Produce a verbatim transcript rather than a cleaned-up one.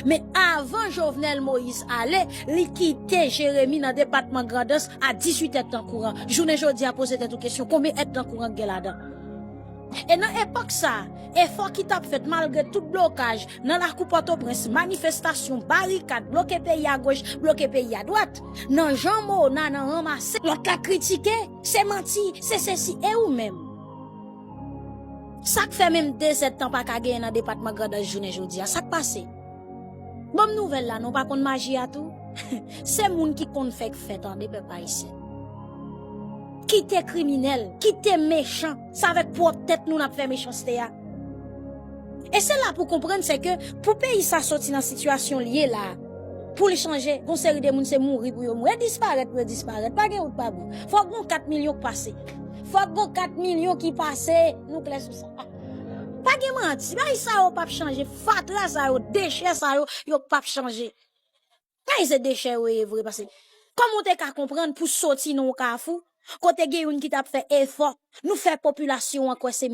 Men avan Jovenel Moïse ale, li kite Jeremi nan depatman Grandans a dizuit èdtan kouran. Jounen jodi a, poze tèt ou kesyon, konbyen èdtan kouran k gen ladan? E nan epòk sa, efò ki t ap fèt malgre tout blokaj nan lakou Pòtoprens, manifestasyon, barikad, bloke peyi a goch, bloke peyi a dwat, nan jan Mona nan ranmase, lòt la kritike, se manti, se sesi, e ou menm? Sa k fè menm de zèdtan pa ka genyen nan depatman Grandans jounen jodi a? Sa k pase? Bon, nouvèl la, nou pa konn maji a tou? Se moun ki konn fè k fè, tande, pèp ayisyen. Kite kriminèl, kite mechan. Se avèk pwòp tèt nou n ap fè mechanste a. E se la pou konprann, se ke pou peyi sa soti nan sitiyasyon l ye la, pou l chanje, gon seri de moun se mouri pou yo mouri. E disparèt pou yo disparèt. Pa gen wout pa bri. Fòk gon kat milyon k pase. Fòk gon kat milyon ki pase. Nou klè sou sa. Pa gen manti. Bagay sa yo p ap chanje. Fatra sa yo, dechè sa yo, yo p ap chanje. Bagay se dechè yo ye vre, paske kòman w te ka konprann pou soti nan yon kafou, kote gen youn ki t ap fè efò, nou fè popilasyon an kwè se